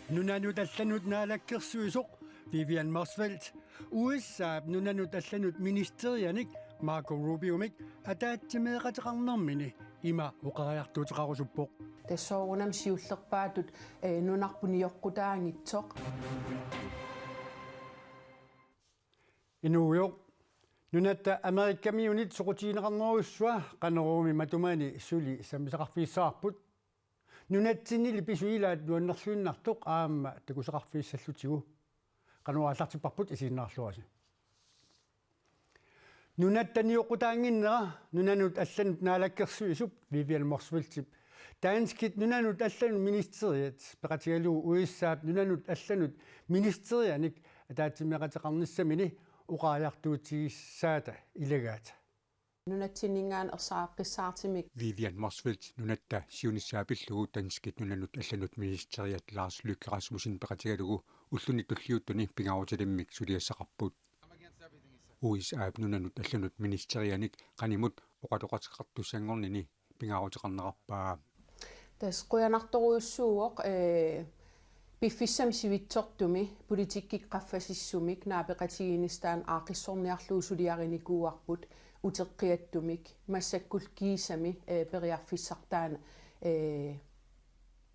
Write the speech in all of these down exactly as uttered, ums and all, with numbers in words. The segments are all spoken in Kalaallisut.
Nunanut allanut naalakkersuisoq Vivian Motzfeldt U S A-p nunanut allanut ministerianik Marco Rubiomik ataatsimeeqateqarnermini ima oqariartuuteqarusuppoq. Tassa soorunami siullerpaatut, eh, nunarput nioqqutaanngitsoq. Inuugujoq. Nunatta Amerikamiunit soqutigineqarnerujussua Qanoruumi matumani suli sammisaqarfigissavarput. Nunatsinnili pisut ilaat nuannerluinnartoq aamma takusaqarfigissallutigu. Qanoq aallartipparput, isiginnaarluarisi. Nunatta nioqqutaannginnera nunanut allanut naalakkersuisup Vivian Motzfeldtip danskit nunanut allanut ministeriat peqatigalugu U S A-p nunanut allanut ministerianik ataatsimeeqateqarnissamini oqariartuutigissaata ilagaat. Nunatsinninngaanniit ersaaqqissaartumik. Vivian Motzfeldt nunatta siunissaa pillugu danskit nunanut allanut ministeriat Lars Løkke Rasmussen peqatigalugu ulluni tulliuttuni pingaarutilimmik suliassaqarput. U S A-p nunanut allanut ministerianik qanimut oqaloqateqartussanngornini pingaaruteqarnerarpaa. Tassa qujanartorujussuuvoq, eh, piffissami sivitsortumi politikkikkut qaffasissumik naapeqatigiinnissaanut aaqqissorniarlugu suliarinikuuarput uteqqiattumik, massakkullu kiisami, eh, periarfissaq taanna, eh,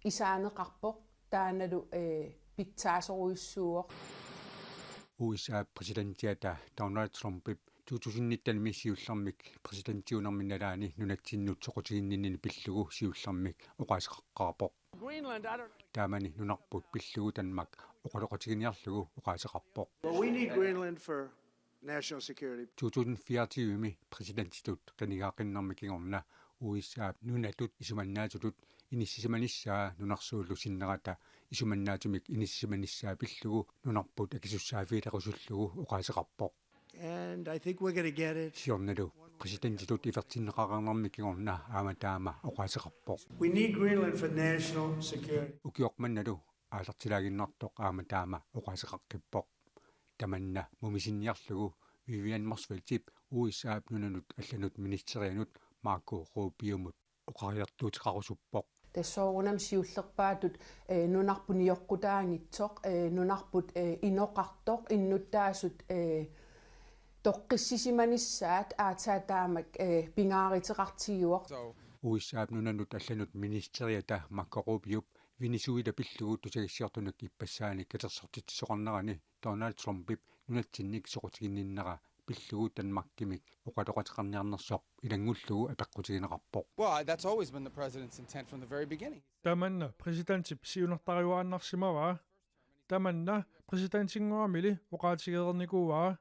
isaaneqarpoq, taannalu, eh, pitsaasorujussuuvoq. U S A-p præsidentiata Donald Trumpip to tusind nittenimi siullermik præsidentiunermi nalaani nunatsinnut soqutiginninnini pillugu siullermik oqaaseqaqqaarpoq. Greenland, I don't Taamani nunarput pillugu Danmark oqaloqatiginiarlugu oqaaseqarpoq. Well, we need Greenland for national security. To tusind fireogtyve-mi præsidentitut qinigaaqqiinermi kingorna U S A-p nunatut isumannaatitut inissisimanissaa nunarsuullu sinnerata isumannaatsimik inissisimanissaa pillugu nunarput akisussaaffigilerusullugu oqaaseqarpoq. And I think we're gonna get it. Siornalu præsidentitut ivertinneqareernermi kingorna aamma taama oqaaseqarpoq. We need Greenland for national security. Ukioq mannalu aallartilaaginnartoq aamma taama oqaaseqaqqippoq. Tamanna mumisinniarlugu Vivian Motzfeldtip U S A-p nunanut allanut ministerianut Marco Rubiomut oqariartuuteqarusuppoq. Tassa soorunami siullerpaatut, eh, nunarput nioqqutaanngitsoq, eh, nunarput, eh, inoqartoq, innuttaasut, eh, toqqissisimanissaat aatsaat taamak, eh, pingaaruteqartigivoq. U S A-p nunanut allanut ministeriata Marco Rubiop Venezuela pillugu tusagassiortunik ippassaanik katersortitsisoqarnerani Donald Trumpip nunatsinnik soqutiginninnera pillugu Danmarkimik oqaloqateqarniarnersoq ilanngullugu apeqqutigineqarpoq. Well, that's always been the president's intent from the very beginning. Tamanna præsidentip siunertariuaannarsimavaa. Tamanna præsidentinngorami oqaatigereernikuuaa.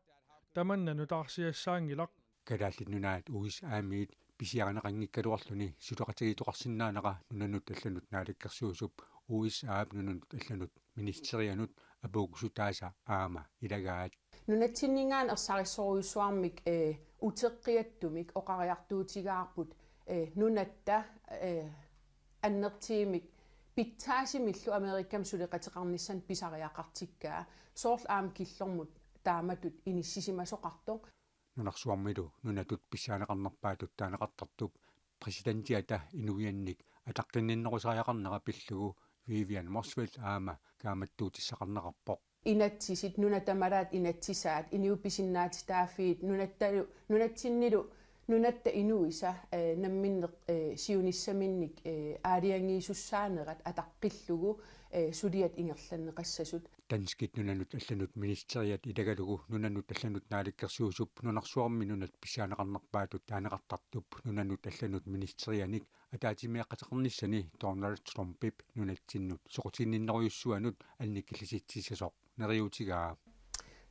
Tamanna nutaarsiassaanngilaq. Kalaallit Nunaat U S A-miit pisiarineqanngikkaluarluni suleqatigiittoqarsinnaanera nunanut allanut naalakkersuisup U S A-p nunanut allanut ministerianut apuukkusutaasa aamma ilagaat. Nunatsinninngaanniit ersarissorujussuarmik, eh, uteqqiattumik oqariartuutigaarput, eh, nunatta, eh, annertuumik pitsaasimillu Amerikami suleqateqarnissani pisariaqartikkaa. Soorlu aamma killormut taamatut inissisimasoqartoq. Nunarsuarmilu nunatut pissaaneqarnerpaatut taaneqartartup præsidentiata inuiannik ataqqinninnerusariaqarnera pillugu Vivian Motzfeldt aamma kaammattuutissaqarneqarpoq. Inatsisit, nunat tamalaat inatsisaat, inuit pisinnaatitaaffiit, nunattalu, nunatsinnilu, nunatta inuisa, eh, namminneq, eh, siunissaminnik, eh, aalajangiisussaanerat ataqqillugu, eh, suliat ingerlanneqassasut. Danskit nunanut allanut ministeriat ilagalugu nunanut allanut naalakkersuisup nunarsuarmi nunat pissaaneqarnerpaatut taaneqartartup nunanut allanut ministerianik ataatsimeeqateqarnissani Donald Trumpip nunatsinnut soqutiginninnerujussuanut annikillisitsissasoq neriuutigaa.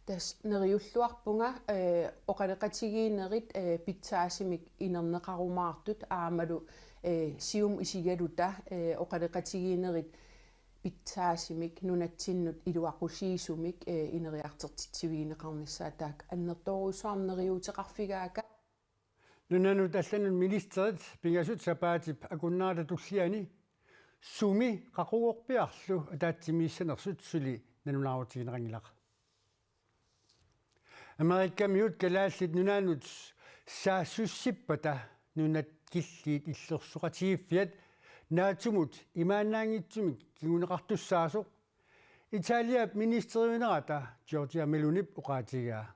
Tassa neriulluarpunga, eh, oqaloqatigiinnerit, eh, pitsaasumik inerneqarumaartut aammalu, eh, siumut isigaluta, eh, oqaloqatigiinnerit pitsaasumik nunatsinnut iluaqusiisumik, eh, ineriartortitsivigineqarnissaat taakku annertoorujussuarmik neriuuteqarfigaakka. Nunanut allanut ministerit pingasut sapaatip akunnerata tulliani sumi qaqugorpiarlu ataatsimiissanersut suli nalunaarutigineqanngilaq. Amerikamiut Kalaallit Nunaannut saassussippata nunat killiit illorsoqatigiiffiat NATO-mut imaannaanngitsumik kinguneqartussaasoq Italiap ministeriunerata Giorgia Melonip oqaatigaa.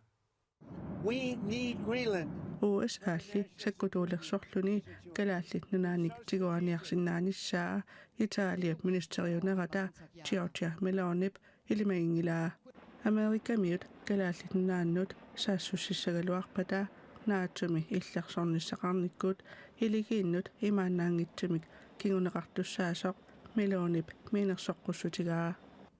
We need Greenland. U S A-lli sakkutuulersorluni Kalaallit Nunaannik tiguaaniarsinnaanissaa Italiap ministeriunerata Giorgia Melonip ilimaginngilaa. Amerikamiut Kalaallit Nunaannut saassussissagaluarpata NATO-mi illersornissaqarnikkut iligiinnut imaannaanngitsumik kinguneqartussaasoq Melonip miinersoqqussutigaa.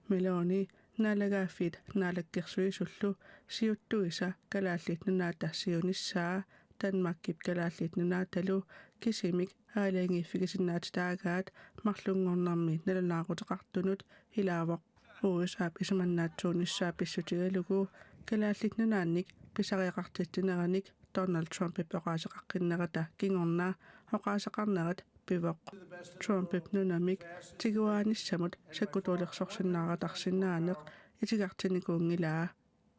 Meloni naalagaaffiit naalakkersuisullu siuttuisa Kalaallit Nunaata siunissaa Danmarkip Kalaallit Nunaatalu kisimik aalajangiiffigisinnaatitaagaat marlunngornermi nalunaaquteqartunut ilaavoq. U S A-p isumannaatsuunissaa pissutigalugu Kalaallit Nunaannik pisariaqartitsineranik Donald Trumpip oqaaseqaqqinnerata kingorna oqaaseqarnerat pivoq. Trumpip nunamik tiguaanissamut sakkutuulersorsinnaaratarsinnaaneq itigartinnikuunngilaa.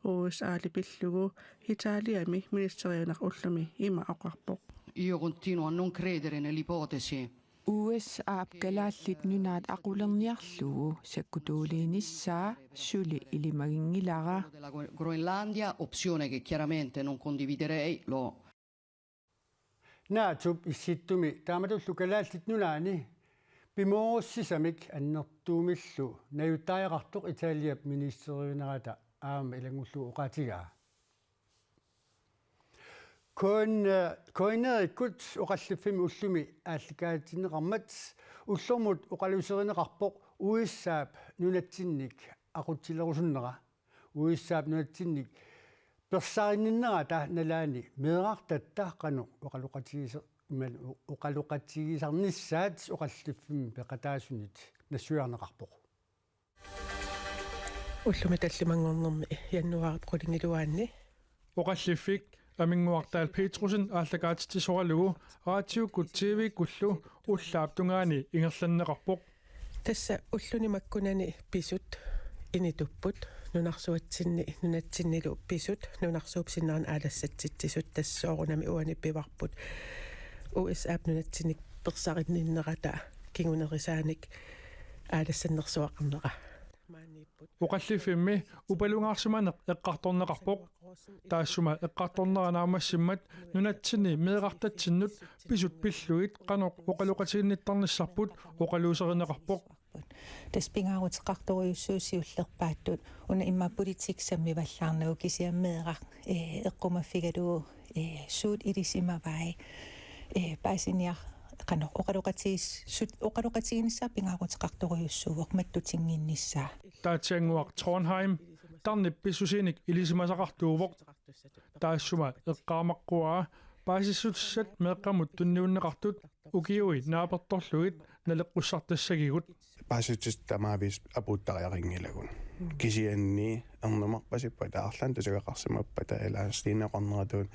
U S A-li pillugu Italiami ministeriuneq ullumi ima oqarpoq. Io continuo a non credere nell'ipotesi U S A-p Kalaallit Nunaat aqulerniarlugu sakkutuuliinissaa suli ilimaginngilara. Della Gro- Groenlandia, opzione che chiaramente non condividerei, lo NATO-p Issittumi taamatullu Kalaallit Nunaanni pimoorussisamik annertuumillu najuttariaqartoq Italiap ministeriunerata aamma ilanngullugu oqaatigaa. Koin-, Koinerikkut oqalliffimmi ullumi aallakaatinneqarmat ullormut oqaluuserineqarpoq U S A-p nunatsinnik aqutsilerusunnera. U S A-p nunatsinnik persarinninnerata nalaani meerartatta qanoq oqaloqatigiser-, imaluunniit oqaloqatigisarnissaat oqalliffimmi peqataasunit nassuiarneqarpoq. Ullumi tallimanngornermi januaarip qulingiluaanni. Oqalliffik Aminnguaq Dahl Petrussenip aallakaatitsisoralugu raatiukkut T V-kkullu ullaap tungaani ingerlanneqarpoq. Tassa ulluni makkunani pisut initupput nunarsuatsinni nunatsinnilu pisut nunarsuup sinnera aalassatsitsisut tassa soorunami uani pivarput U S A-p nunatsinnik persarinninnerata kingunerisaanik aalassannersuaqarnera. Oqalliffimmi upalungaarsimaneq eqqartorneqarpoq. Taassuma eqqartornera naammassimmat nunatsinni meerartatsinnut pisut pillugit qanoq oqaloqatiginnittarnissarput oqaluuserineqarpoq. Tassa pingaaruteqartorujussuuvoq siullerpaattut una immaqa politikki sammivallaarnagu kisianni meeraq, eh, eqqumaffigalugu, eh, suut ilisimavai, eh, paasiniar-, qanoq oqaloqatigiis-, sut-, oqaloqatiginissaa pingaaruteqartorujussuuvoq mattutinnginnissaa. Taatsiannguaq Trondheim tarnip pissusiinik ilisimasaqartuuvoq. Taassuma eqqaamaqquaa paasissutissat meeqqamut tunniunneqartut ukiui naapertorlugit naleqqussartassagigut. Paasissutissat tamaavisa apuuttariaqanngilagut. Kisianni ernumarpasippata arlaannik tusagaqarsimappata ilaa Stine oqarneratut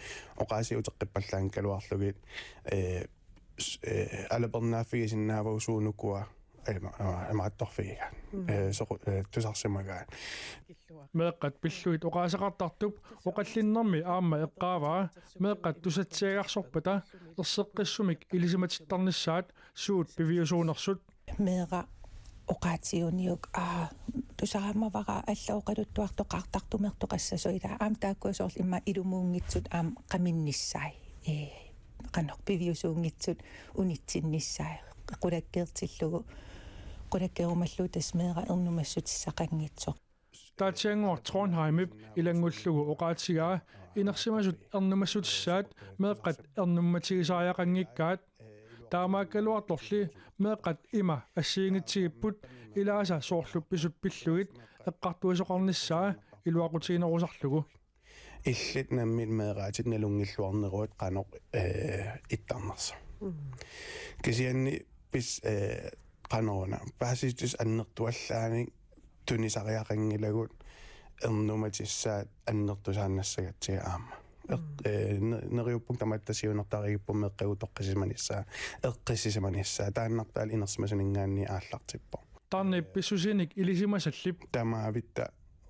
oqaasii uteqqippallaanngikkaluarlugit, eh, s-, eh, alapernaaffigisinnaavagut suunukua ima-, ima-, imaattorfigigaat. Eh, soqu-, eh, tusarsimagaat. Meeqqat pillugit oqaaseqartartup oqallinnermi aamma eqqaavaa meeqqat tusatsiagarsorpata erseqqissumik ilisimatittarnissaat suut piviusuunersut. Meeraq oqaatiuniuk, aa, tusarmavara alla oqaluttuartoqartartumertoqassasoq ilaa aamma taakkua soorlu immaqa ilumuunngitsut aamma qaminnissaat. Ee, qanoq piviusuunngitsut unitsinnissaat. Qulakkeertillugu, qulakkeerumallugu tassa meeraq ernumassutissaqanngitsoq. Taatsiannguaq Trondheimip ilanngullugu oqaatigaa inersimasut ernumassutissaat meeqqat ernummatigisariaqanngikkaat. Taamaakkaluartorli meeqqat ima assigiinngitsigipput ilaasa soorlu pisut pillugit eqqartuisoqarnissaa iluaqutiginerusarlugu. Illit nammineq meeraatit nalunngilluarneruit qanoq, eh, ittarnersoq. Kisianni pis-, eh, qanoruna paasissutissat annertuallaannik tunisariaqanngilagut ernumatissaat annertusaannassagatsigit aamma. Eq-, eh, ne-, neriuppunga tamatta siunertarigipput meeqqagut toqqissisimanissaat, eqqissisimanissaat, taannartaali inersimasuninngaanniit aallartippoq. Tarnip pissusiinik ilisimasallip. Tamaavitta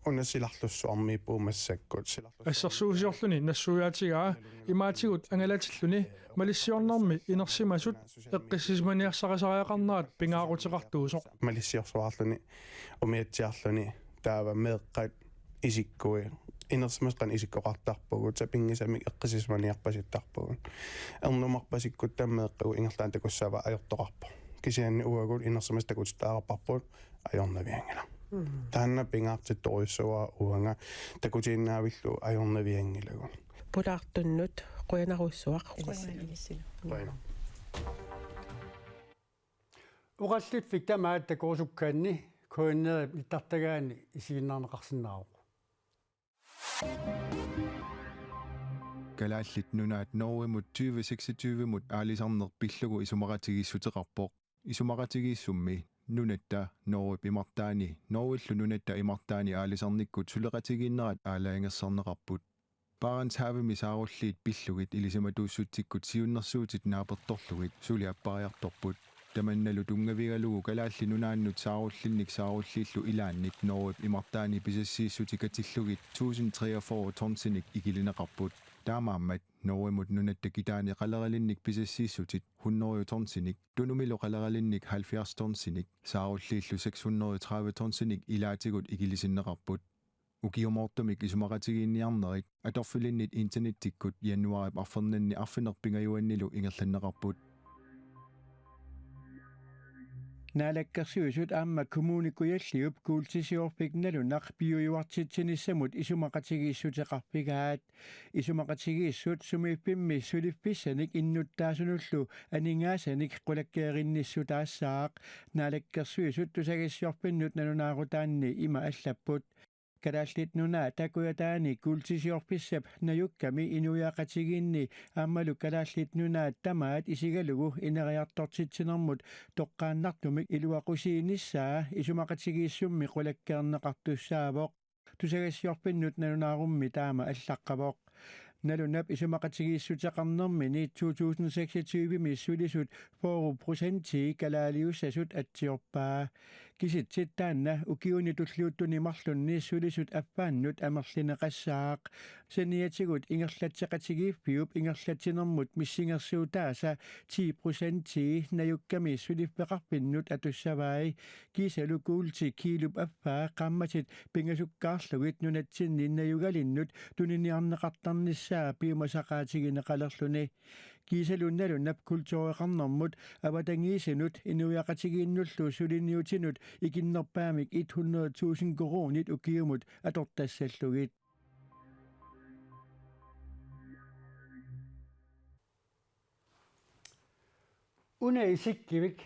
una silarlussuarmiippugut massakkut silarlussuarmi. Assersuusiorluni nassuiaatigaa imaatigut angalatilluni malissiornermi inersimasut eqqissisimaniarsarisariaqarnerat pingaaruteqartuusoq. Malissiorsuarluni umiatsiarluni taava meeqqat isikkui, inersimasut qanoq isikkoqartarpagut, sapinngisamik eqqissisimaniarpasittarpagut. Ernumarpasikkutta meeqqagut ingerlaannaq takussavat ajortoqarpoq. Kisianni uagut inersimasut takutittariaqarparput ajornavianngilaq. Mm. Taanna pingaartittorujussuuara uanga, takutiinnaavillugu ajornavianngilagut. Pulaartunnut qujanarsuaq. Qujanaq. Qujanaq. Oqalliffik tamaat takorusukkakka K N R-ip nittartagaani isiginnaarneqarsinnaavoq. Kalaallit Nunaat Norgemut tyve seksogtyve-mut aalisarneq pillugu isumaqatigiissuteqarpoq. Isumaqatigiissummi nunatta Norgep imartaani, Norgellu nunatta imartaani aalisarnikkut suleqatigiinnerat aalajangersarneqarput. Barents Havemi saarulliit pillugit ilisimatuussutsikkut siunnersuutit naapertorlugit suli appariartorput. Tamannalu tunngavigalugu Kalaallit Nunaannut saarullinnik saarulliillu ilaannik Norgep imartaani pisassiissutit katillugit tusind treogfyrre tonsinik ikilineqarput. Taamaammat Norgemut nunatta kitaani qaleralinnik pisassiissutit hundrede tonsinik, Tunumilu qaleralinnik halvfjerds tonsinik, saarulliillu seks hundrede tredive tonsinik ilaatigut ikilisinneqarput. Ukioq Moortumik isumaqatigiinniarnerit atorfilinnit internettikkut januaarip arfernanni arfineq-pingajuannilu ingerlanneqarput. Naalakkersuisut aamma Kommune Kujalliup kuultisiorfik nalunaq piujuartitsinissamut isumaqatigiissuteqarfigaat. Isumaqatigiissut sumiiffimmi suliffissanik innuttaasunullu aningaasanik qulakkeerinnissutaassaaq. Naalakkersuisut tusagassiorfinnut nalunaarutaanni ima allapput: Kalaallit Nunaata Kujataani kuultisiorfissap najukkami inuiaqatigiinni aammalu Kalaallit Nunaat tamaat isigalugu ineriartortitsinermut toqqaannartumik iluaqusiinissaa isumaqatigiissummi qulakkeerneqartussaavoq. Tusagassiorfinnut nalunaarummi taama allaqqavoq. Nalunap isumaqatigiissuteqarnermini to tusind seksogtyve-mi sulisut fyrre procentii kalaaliussasut atsiorpaa. Kisitsisit taanna ukiuni tulliuttuni marlunni sulisut affaannut amerlineqassaaq. Saniatigut ingerlatseqatigiiffiup ingerlatsinermut missingersuutaasa ti procentii najukkami suliffeqarfinnut atussavai. Kiisalu kuulti kiilup affaa qaammatit pingasukkaarlugit nunatsinni najugalinnut tuniniarneqartarnissaa piumasaqaatigineqalerluni. Kiisalu nalunap kultureqarnermut avatangiisinut inuiaqatigiinnullu suliniutinut ikinnerpaamik et hundrede tusind koruunit ukiumut atortassallugit. Una isikkivik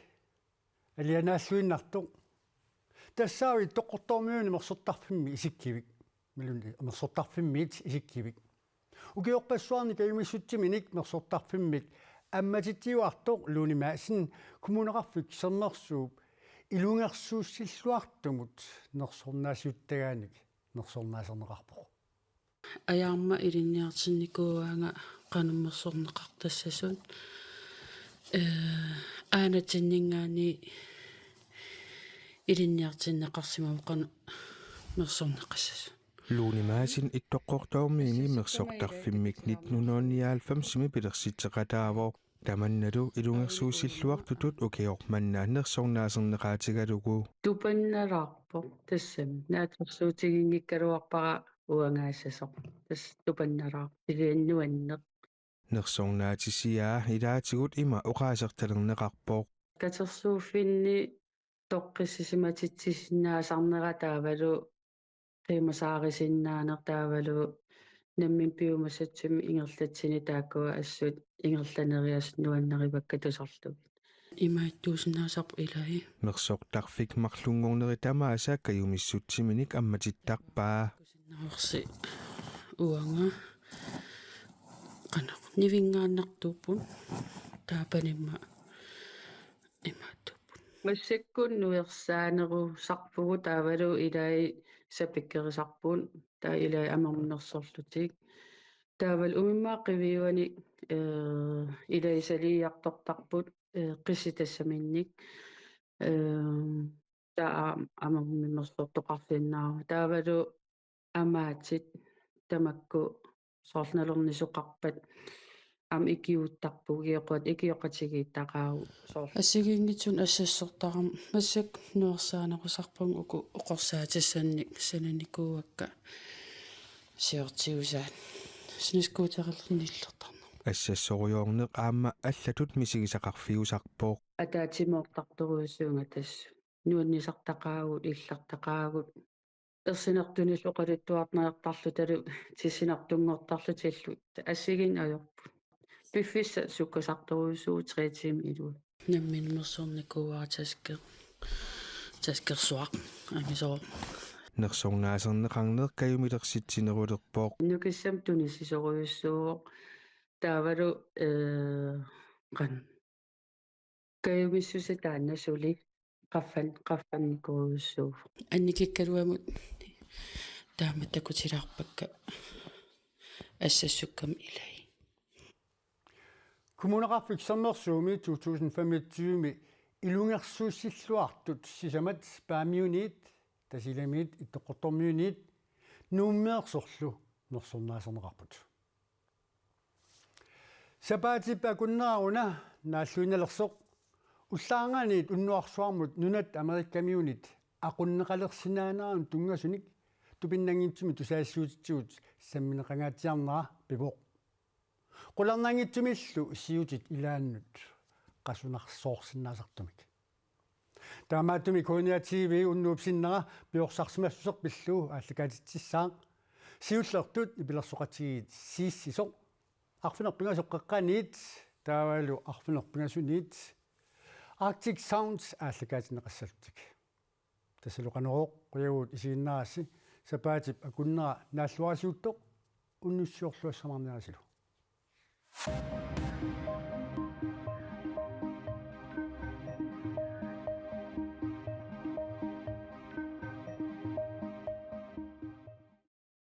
alianaalluinnartoq. Tassaavoq Ittoqqortoormiuni mersortarfimmi isikkivik. Imaluunniit mersortarfimmiit isikkivik. Ukiorpassuarni kajumissutsiminik mersortarfimmit ammatitsiuartoq Lone Madsen Kommuneqarfik Sermersuup ilungersuussilluartumut nersornaasiuttagaanik nersornaaserneqarpoq. Ajaarma ilinniartinnikuuaanga qanoq mersorneqartassasut. Ee, aanatinninngaanniit ilinniartinneqarsimavoq qanoq mersorneqassasut. Lone Madsen Ittoqqortoormiuni mersortarfimmik nitten hundrede nioghalvfemsimi pilersitseqataavoq. Tamannalu ilungersuussilluartutut ukioq manna nersornaaserneqaatigalugu. Tupannalaarpoq tassami. Naatsorsuutiginngikkaluarpara uangaassasoq. Tassa tupannalaarpoq. Kisianni nuanneq. Nersornaatisiaa ilaatigut ima oqaasertalerneqarpoq. Katersuuffinni toqqissisimatitsissinnaasarnera taavalu qiimasaarisinnaaneq taavalu nammineq piumasatsinnik ingerlatsineq taakkua assut ingerlaneriassat nuannarivakka tusarlugit. Imaattuusinnaasarpoq ilai. Mersortarfik marlunngornerit tamaasa kajumissutsiminik ammatittarpaa. Kusinnaavarsi uanga qanoq nivinngaannartuupput taapanimma imaattuupput. Massakkut nuersaanerusarpugut taavalu ilai sapikkerisarput, taava ilai amermik mersorlutik. Taavalu umimmaap qiviuani, ee, ilai saliiartortarput, ee, qisitassaminik. Ee, taava amermik mersortoqarsinnaavoq. Taavalu amaatit tamakku soorlu nalornisoqarpat aamma ikiuuttarpugut, ikioqatigiittaqaagut soorlu. Assigiinngitsunik assassortarama massakkut nuersaanerusarpunga uku oqorsaatissannik sananikuuakka siortiusaat sneskuuterilernillertarnermut. Assassorujoorneq aamma allatut misigisaqarfiusarpoq. Ataatsimoortartorujussuuvunga tassa. Nuannisartaqaagut, illartaqaagut. Ersinartunillu oqaluttuarneqartarlutalu, tissinartunngortarlutillu. Assigiinneq ajorput. Piffissaq sukkasartorujussuuvoq tre timer iluaq. Nammineq nersornikuuara tasker-, taskersuaq angisooq. Nersornaaserneqarneq kajumilersitsinerulerpoq. Nukissamik tunisisorujussuuvoq. Taavalu, eh, qanoq. Kajumissuseq taanna suli qaffan-, qaffannikuujussuuvoq. Annikikkaluamut taama takutilaarpakka assassukkamik ilai. Kommuneqarfik Sermersuumi to tusind femogtyve ilungersuussilluartut sisamat Paamiuniit, Tasiilamiit, Ittoqqortoormiuniit Nuummeersorlu nersornaaserneqarput. Sapaatip akunnera una naalluinnalersoq ullaarnganiit unnuarsuarmut nunat Amerikamiunit aqunneqalersinnaanerannut tunngasunik tupinnanngitsumik tusagassiuutitigut sammineqangaatsiarnera pivoq. Qularnanngitsumillu siutit ilaannut qasunarsoorsinnaasartumik. Taamaattumik K N R T V unnuup sinnera piorsarsimassuseq pillugu aallakaatitsissaaq. Siullertut nipilersoqatigiit Siisisoq, arfineq-pingasoq qeqqaniit taavalu arfineq-pingasuniit Arctic Sounds aallakaatinneqassallutik. Tassalu Qanorooq, qujavugut isiginnaarassi. Sapaatip akunnera naalluarisiuttoq unnussiorluassamaarniarisilu.